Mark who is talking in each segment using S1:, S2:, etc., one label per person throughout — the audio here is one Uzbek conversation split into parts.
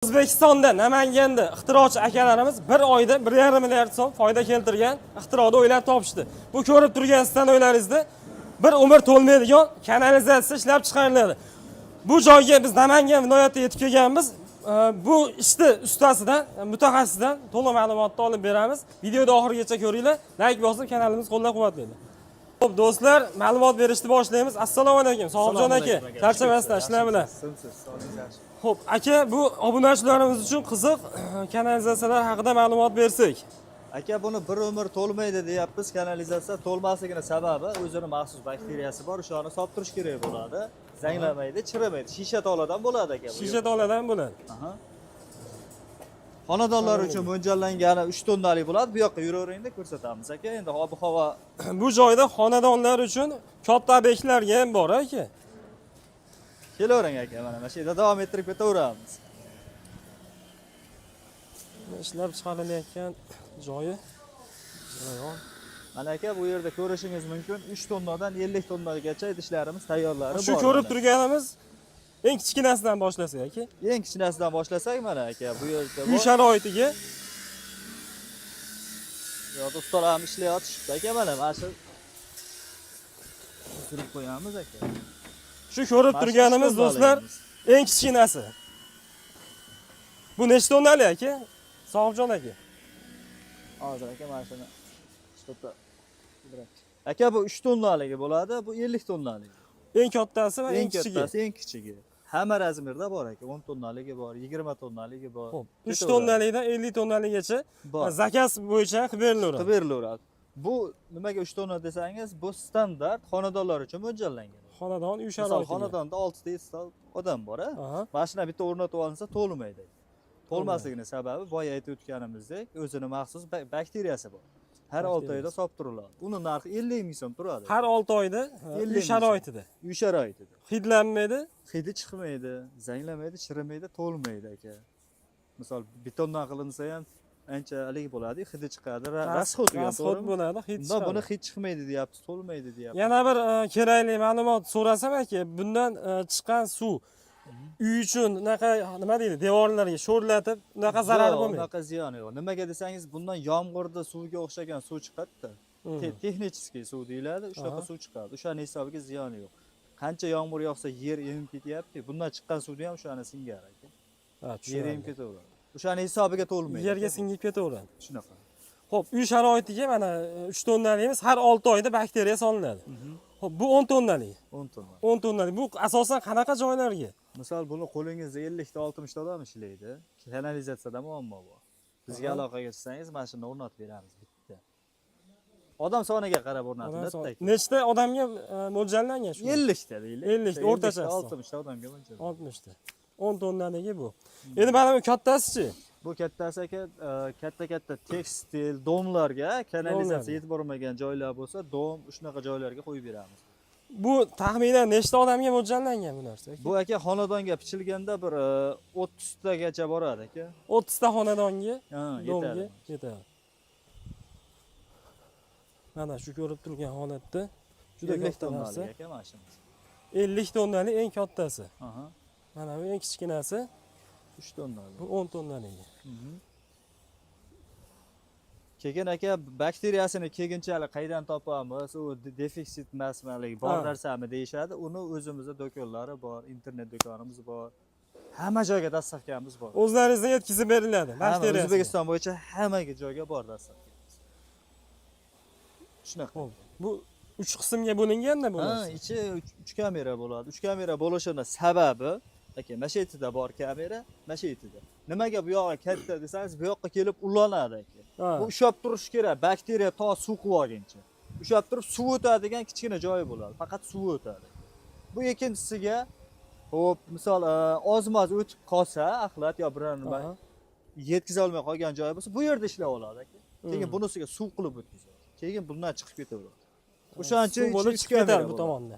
S1: O'zbekistonda, Namanganda ixtirochi akalarimiz bir oyda 1,5 milliard so'm foyda keltirgan ixtironi o'ylab topishdi. Bu ko'rib turgan stanoklarыңызda bir umr to'lmaydigan kanalizatsiya ishlab chiqariladi. Bu joyga biz Namangan viloyatiga yetib kelganmiz. Bu ishni ustasidan, mutaxassisdan to'liq ma'lumotni olib beramiz. Videoni oxirigacha ko'ringlar, layk bosib kanalimizni qo'llab-quvvatlanglar. Xo'p, do'stlar, ma'lumot berishni boshlaymiz. Assalomu alaykum, Sohibjon aka. Charchamasdan ishlar bilan.
S2: Simsiz, sog'ligingiz yaxshi.
S1: Xo'p, aka, bu obunachilarimiz uchun qiziq kanalizatsiyalar haqida ma'lumot bersak.
S2: Aka, buni bir umr to'lmaydi deyapmiz. Kanalizatsiya to'lmasligini sababi o'zini maxsus bakteriyasi bor, o'shani solib turish kerak bo'ladi. Zanglamaydi, chirimaydi. Shisha toladan bo'ladi, aka bu.
S1: Shisha toladan bo'ladi.
S2: Aha. Xonadonlar uchun mo'ljallangani 3 tonnalik bo'ladi. Bu yoqqa yuraveringda, ko'rsatamiz, aka. Endi ob havo
S1: Bu joyda xonadonlar uchun katta obyektlarga ham bor, aka.
S2: Kelavering, aka, mana shu yerda davom ettirib ketaveramiz.
S1: Ishlab chiqarilayotgan joyi, jarayon.
S2: Mana, aka, bu yerda ko'rishingiz mumkin, 3 tonnadan 50 tonnagacha idishlarimiz tayyorlari
S1: Shu
S2: bor.
S1: ko'rib
S2: Mana.
S1: turganimiz eng kichkinasidan boshlasak, aka.
S2: Eng kichkinasidan boshlasak, mana, aka, bu yerda
S1: Uy
S2: bor.
S1: sharoitiga.
S2: Bu yoqda ustalar ham ishlayotishibdi, aka, mana shu surib qo'yamiz, aka.
S1: Shu ko'rib
S2: Mana shu
S1: turganimiz,
S2: uch
S1: do'stlar,
S2: tonnaligimiz.
S1: Eng kichkinasi. Bu nechta tonnalik, aka? Sohibjon aka.
S2: Hozir, aka, mana shuni что-то. Aka, bu 3 tonnaligi bo'ladi, bu 50 tonnaligi.
S1: Eng kattasi va eng
S2: Eng
S1: kichigi.
S2: kattasi, eng kichigi. Hamma razmerda bor, aka. 10 tonnaligi bor, 20 tonnaligi bor.
S1: Xo'p, 3
S2: Ketaveradi.
S1: Tonnalikdan 50 tonnaligacha
S2: Bor.
S1: Zakaz bo'yicha qilib berilaveradi.
S2: Qilib berilaveradi. Bu nimaga 3 tonna desangiz, bu standart xonadonlar uchun mo'ljallangan.
S1: Xonadon, uy
S2: Misol,
S1: sharoitiga.
S2: Xonadonda 6 ta 7 ta odam bor, a?
S1: Aha.
S2: Mashina bitta o'rnatib olinsa, to'lmaydi. To'lmasligini sababi boya aytib o'tganimizdek, o'zini maxsus bakteriyasi bor. Har 6 oyda solib turiladi. Uni narxi 50 ming so'm turadi.
S1: Har 6 oyda
S2: 50
S1: uy
S2: ming.
S1: Sharoitida.
S2: Uy sharoitida.
S1: Hidlanmaydi.
S2: Hidi chiqmaydi, zanglamaydi, chirimaydi, to'lmaydi, aka. Misol, betondan qilinsa ham ancha haligi bo'ladi, hidi chiqadi, расход degan,
S1: Расход
S2: to'g'rimi?
S1: Bo'ladi, hid
S2: Bunda buni
S1: chiqadi.
S2: hid chiqmaydi deyapmiz, to'lmaydi deyapmiz.
S1: Yana bir kerakli ma'lumot so'rasam, aka, bundan chiqqan suv uy uchun unaqa, nima deydi, devorlarga sho'rlatib, unaqa zarari
S2: Yo'q,
S1: bo'lmaydi.
S2: unaqa ziyoni yo'q. Nimaga desangiz, bundan yomg'irda suvga o'xshagan suv chiqadi-da. Texnический suv deyiladi, shunaqa suv chiqadi. O'shani hisobiga ziyoni yo'q. Qancha yomg'ir yog'sa, yer emib ketyapti. Bundan chiqqan suvni ham o'shani singari, aka.
S1: Ha,
S2: Yer
S1: tushunarli.
S2: emib ketaveradi. O'shani hisobiga to'lmaydi,
S1: Yerga
S2: aka bu.
S1: singib ketaveradi.
S2: Shunaqa.
S1: Xo'p, uy sharoitiga mana 3 tonnaligimiz har 6 oyda bakteriya solinadi. Xo'p, bu 10 tonnalik.
S2: 10 tonna.
S1: 10 tonnalik. Bu asosan qanaqa joylarga?
S2: Misol, buni qo'lingizda 50 ta 60 ta odam ishlaydi. Kanalizatsiyada muammo bor. Bizga aloqaga chiqsangiz, mana shuni o'rnatib beramiz bitta. Odam soniga qarab o'rnatiladi, aka.
S1: Nechta odamga mo'ljallangan shu?
S2: 50 ta deylik.
S1: 50 ta, o'rtacha hisob.
S2: 60 ta odamga mo'ljallangan.
S1: 60 ta. 10 tonnaligi bu. Endi mana bu kattasi-chi?
S2: Bu kattasi, aka, katta katta tekstil, дом larga kanalizatsiya
S1: Дом larga.
S2: Yetib bormagan joylar bo'lsa, дом, shunaqa joylarga qo'yib beramiz.
S1: Bu taxminan nechta odamga mo'ljallangan bu narsa, aka?
S2: Bu, aka, xonadonga pichilganda bir 30 tagacha boradi, aka.
S1: 30 ta xonadonga,
S2: Ha,
S1: дом ga
S2: yetadi.
S1: Yetadi. Mana shu ko'rib turgan holatda juda
S2: 50
S1: katta narsa.
S2: Tonnalik, aka, mana shunisi.
S1: 50 tonnalik eng kattasi.
S2: Aha,
S1: Mana bu eng kichkinasi,
S2: 3 tonnalik.
S1: Bu 10 tonnaligi.
S2: Keyin, aka, bakteriyasini keyinchalik qaydan topamiz, u defitsit emasmi, haligi bor narsami deyishadi. Uni o'zimizda do'konlari bor, internet do'konimiz bor. Hamma joyga доставка miz bor.
S1: O'zlaringizdan yetkazib beriladi
S2: Hamma
S1: bakteriyasi.
S2: O'zbekiston bo'yicha hamma joyga bor доставка miz. Shunaqa.
S1: Xo'p, bu 3 qismga bo'linganda bu
S2: Ha,
S1: narsa.
S2: ichi 3 kamera bo'ladi. 3 kamera bo'lishini sababi, aka, mana shu yerda bor kamera, mana shu yerda. Nimaga bu yog'i katta desangiz, bu yoqqa kelib ulanadi, aka. Bu ushlab turish kerak, bakteriya to suv qilib olguncha. Ushlab turib, suv o'tadigan kichkina joyi bo'ladi. Faqat suv o'tadi. Bu ikkinchisiga, xo'p, misol, ozmoz o'tib qolsa, axlat yo biror nima yetkaza olmay qolgan joyi bo'lsa, bu yerda ishlab oladi, aka. Keyin bunisiga suv qilib o'tkazadi. Keyin bundan chiqib ketaveradi. O'shaning uchun
S1: Suv bo'lib
S2: ichi uch
S1: chiqib ketadi
S2: kamera
S1: bu
S2: bo'ladi.
S1: Tomonda.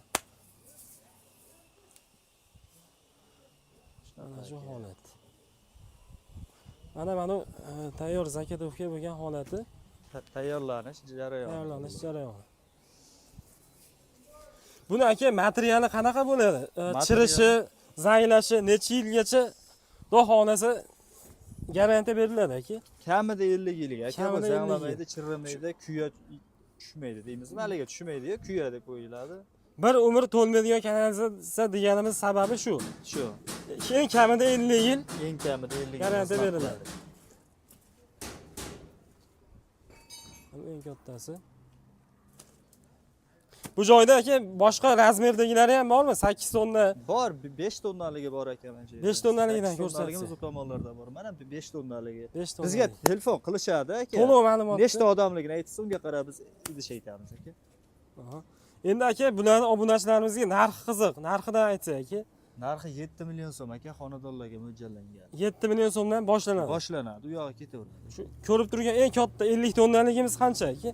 S1: Mana shu holat. Mana tayyor заготовка bo'lgan holati.
S2: Tayyorlanish jarayoni.
S1: Tayyorlanish jarayoni. Buni, aka, materiali qanaqa bo'ladi?
S2: Material-
S1: Chirishi, zanglashi necha yilgacha, xudo xohlasa? Garantiya beriladi aka.
S2: Kamida 50 yilga aka, bu
S1: Kamida 50 yil.
S2: zanglamaydi, chirimaydi, kuya tushmaydi deymizmi? Haligi tushmaydi-yu, kuya deb qo'yiladi.
S1: Bir umr to'lmaydigan kanalizatsiya deganimiz sababi shu.
S2: Shu.
S1: Eng kamida 50 yil
S2: Eng kamida 50 yil.
S1: garantiya
S2: xizmat
S1: beriladi.
S2: qiladi.
S1: Eng kattasi. Bu joyda aka boshqa размер dagilari ham bormi? 8 tonna.
S2: Bor, 5 tonnaligi bor aka mana shu yerda.
S1: 5 tonnaligidan
S2: 8 tonnaligimiz
S1: ko'rsatsa.
S2: u tomonlarda bor. Mana 5 tonnaligi.
S1: 5 tonna.
S2: Bizga telefon qilishadi aka.
S1: To'liq ma'lumot.
S2: Nechta odamligini aytsa, unga qarab biz idish aytamiz aka.
S1: Aha. Endi aka bularni obunachilarimizga narxi qiziq. Narxidan aytsak aka.
S2: Narxi 7 million so'm aka, xonadonlarga mo'ljallangan.
S1: 7 million so'mdan boshlanadi.
S2: Boshlanadi, u yog'i ketaveradi.
S1: Shu ko'rib turgan eng katta 50 tonnaligimiz qancha aka?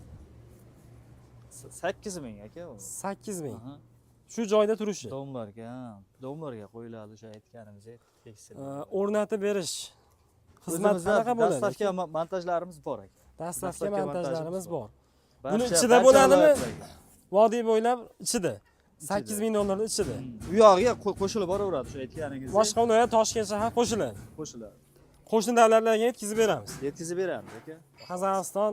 S2: 8 ming aka u.
S1: 8 ming.
S2: Aha.
S1: Shu joyda turishi.
S2: Дом larga, ha, дом larga qo'yiladi o'sha aytganimizdek tekstil.
S1: O'rnatib berish xizmat
S2: O'zimizda
S1: qanaqa bo'ladi?
S2: Доставка montajlarimiz bor aka.
S1: Dastlabki
S2: Доставка
S1: montajlarimiz
S2: montajimiz
S1: bor.
S2: Barcha-
S1: Buni ichida
S2: barcha
S1: bo'ladimi?
S2: viloyatlarga.
S1: Vodiy bo'ylab ichida. 8 ming dollarni ichida.
S2: U yog'iga qo'shilib boraveradi o'sha aytganingizdek.
S1: Boshqa viloyat Toshkent shahar qo'shiladi.
S2: Qo'shiladi.
S1: Qo'shni davlatlarga yetkazib beramiz.
S2: Yetkazib beramiz aka.
S1: Qozog'iston,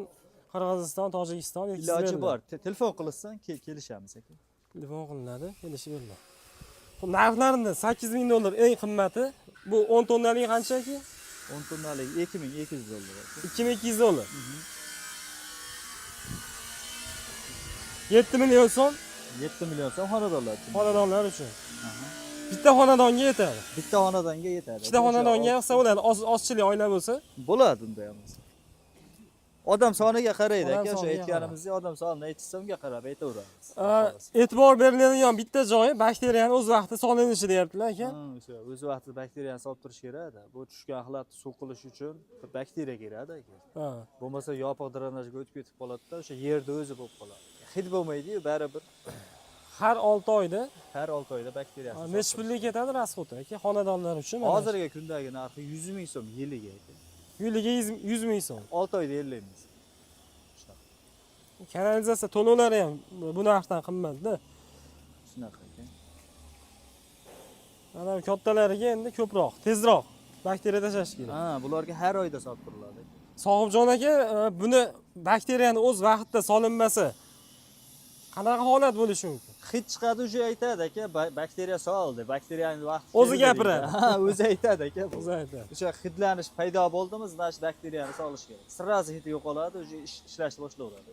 S1: Qirg'iziston, Tojikiston yetkazib
S2: Iloji
S1: beriladi.
S2: bor. Telefon qilishsin, kelishamiz aka.
S1: Telefon qilinadi, kelishib beriladi. Xo'p, narxlarini 8 ming dollar eng qimmati. Bu 10 tonnaligi qancha aka?
S2: 10 tonnaligi 2200 dollar aka.
S1: 2200 dollar. 7 million so'm
S2: 7 million so'm xonadonlar uchun.
S1: Xonadonlar uchun.
S2: Aha.
S1: Bitta xonadonga yetadi.
S2: Bitta xonadonga yetadi.
S1: Ikkita xonadonga ham qilsa bo'ladi. Oz ozchilik oila bo'lsa.
S2: Bo'ladi unda ham. Odam soniga qaraydi
S1: Odam
S2: aka, o'sha
S1: soniga
S2: aytganimizdek odam sonini aytishsa unga qarab aytaveramiz.
S1: E'tibor beriladigan bitta joyi bakteriyani o'z vaqtida solinishi deyaptilar aka.
S2: Ha, o'sha o'z vaqtida bakteriyani solib turish kerakda. Bu tushgan axlatni suv qilish uchun bir bakteriya kerakda aka. Bo'lmasa yopiq drenajga o'tib ketib qoladida, o'sha yerda o'zi bo'lib qoladi. Hid bo'lmaydi-yu, baribir.
S1: Har 6 oyda
S2: Har 6 oyda bakteriyasi.
S1: Necha pullik ketadi расход aka xonadonlar uchun? Mana
S2: Hozirgi kundagi narxi 100 ming so'm yiliga aka.
S1: Yiliga 100 ming so'm.
S2: 6 oyda 50 ming so'm. Shunaqa.
S1: Kanalizatsiya to'lovlari ham bu narxdan qimmatda.
S2: Shunaqa aka.
S1: Mana bu kattalariga endi ko'proq, tezroq bakteriya tashlash kerak.
S2: Ha, bularga har oyda solib turiladi.
S1: Sohibjon aka, buni bakteriyani o'z vaqtida solinmasa qanaqa holat bo'lishi mumkin?
S2: Hid chiqadi, o'sha aytadi aka, bakteriya sol deb, bakteriyani vaqti
S1: O'zi
S2: keldi deydi.
S1: gapiradi.
S2: Ha, o'zi aytadi aka bu.
S1: O'zi aytadi.
S2: O'sha hidlanish paydo bo'ldimi, значит bakteriyani solish kerak. Сразу hidi yo'qoladi, o'sha ishlashni boshlayveradi.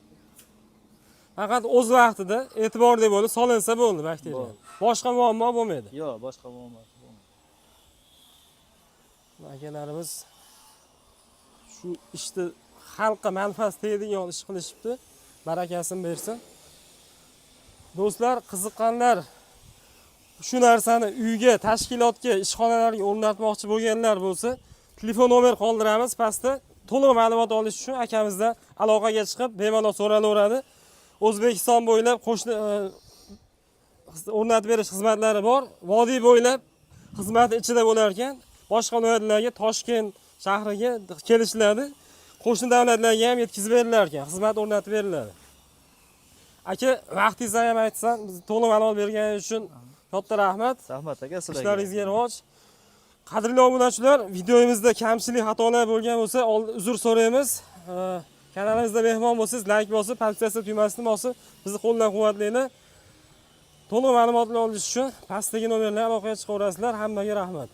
S1: Faqat o'z vaqtida e'tiborli bo'lib solinsa bo'ldi bakteriya.
S2: Bo'ldi.
S1: Boshqa muammo bo'lmaydi.
S2: Yo'q, boshqa muammo bo'lmaydi.
S1: Akalarimiz shu ishni xalqqa manfaat tegadigan ish qilishibdi. Barakasini bersin. Do'stlar, qiziqqanlar shu narsani uyga, tashkilotga, ishxonalarga o'rnatmoqchi bo'lganlar bo'lsa, telefon nomer qoldiramiz pastda. To'liq ma'lumot olish uchun akamizdan aloqaga chiqib, bemalol so'ralaveradi. O'zbekiston bo'ylab qo'shni o'rnatib berish xizmatlari bor. Vodiy bo'ylab xizmati ichida bo'lar ekan. Boshqa viloyatlarga, Toshkent shahriga kelishiladi. Qo'shni davlatlarga ham yetkazib berilar ekan, xizmat o'rnatib beriladi. Aka, vaqtingizni ham aytsam, biz to'liq ma'lumot berganingiz uchun katta rahmat.
S2: Rahmat aka sizlarga.
S1: Ishlaringizga rivoj. Qadrli obunachilar, videomizda kamchilik, xatolar bo'lgan bo'lsa, uzr so'raymiz. Kanalimizda mehmon bo'lsangiz, like bosib, подписаться tugmasini bosib, bizni qo'llab-quvvatlanglar. To'liq ma'lumotlar olish uchun pastdagi nomerlarga aloqaga chiqaverasizlar. Hammaga rahmat.